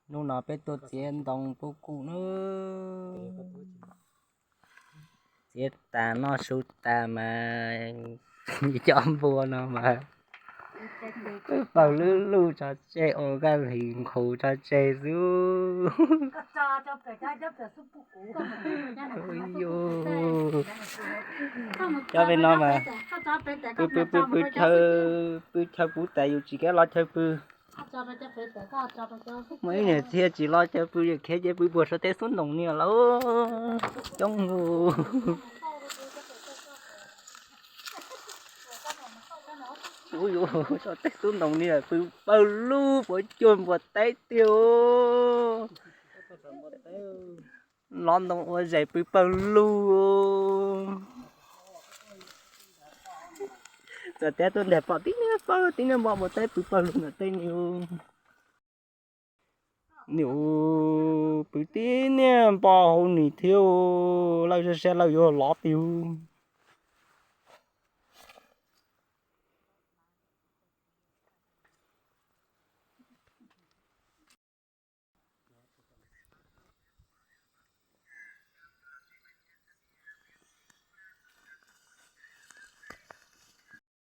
Hnub no peb tuaj txiav ntoo pub kuj na. Txiav tas noj su tas mas cov npua no mas pawg lub lub tso tseg, ua kaj hlis nqhus tso tseg xwb. Cov peb no mas pw pw pw pw chaw, pw chaw puv tas yus tsis kam los chaw pw. Muaj ib niag txiag tsis los chaw pw, khiav ces pw puag saum tej xub ntoos ni lawm, coob lug. Ub, saum tej xub ntoos ni pw pawg lug puas cuag npua teb tiag. Los ntoo ua zes pw pawg lug. Txawm tias tuaj ntiag pom tib niag pawg tib niag npua teb pw pawg lug ntawm tej ni. Ni pw tib niag npua hauv ni thiab, lawv saib saib lawv yuav lov tiag.